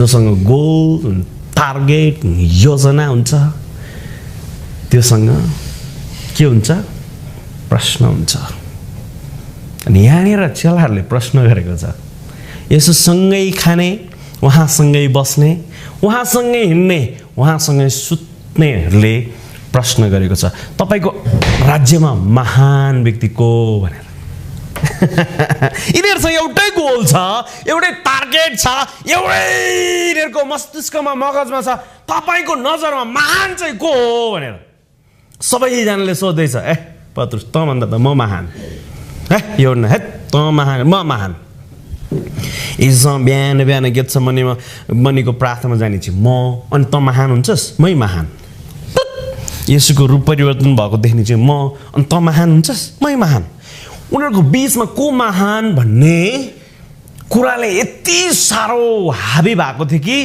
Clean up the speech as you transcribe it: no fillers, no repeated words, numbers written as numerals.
जोसँग goal target योजना हुन्छ त्योसँग के हुन्छ प्रश्न हुन्छ अनि यहाँनिर चेलाहरूले प्रश्न गरेको छ यसोसँगै खाने उहाँसँगै बस्ने उहाँसँगै हिँड्ने उहाँसँगै सुत्नेहरूले प्रश्न गरेको छ तपाईको राज्यमा महान व्यक्ति को भनेर यिनीहरुसँग एउटै गोल छ एउटै टार्गेट छ एउटै यिनीहरुको मस्तिष्कमा मगजमा छ तपाईको नजरमा महान चाहिँ को हो भनेर सबैजनाले सोध्दैछ पत्रुस त भन्दा त म महान यो न त महान म महान इज बिहान बिहान गेत्समनीको प्रार्थनामा जाने चाहिँ म अनि त महान हुन्छस् मै महान येशूको रूप परिवर्तन भएको देख्ने चाहिँ म अनि त महान हुन्छस् मै महान उनीहरुको बीचमा को महान भन्ने कुराले यति साह्रो हाबी भएको थियो कि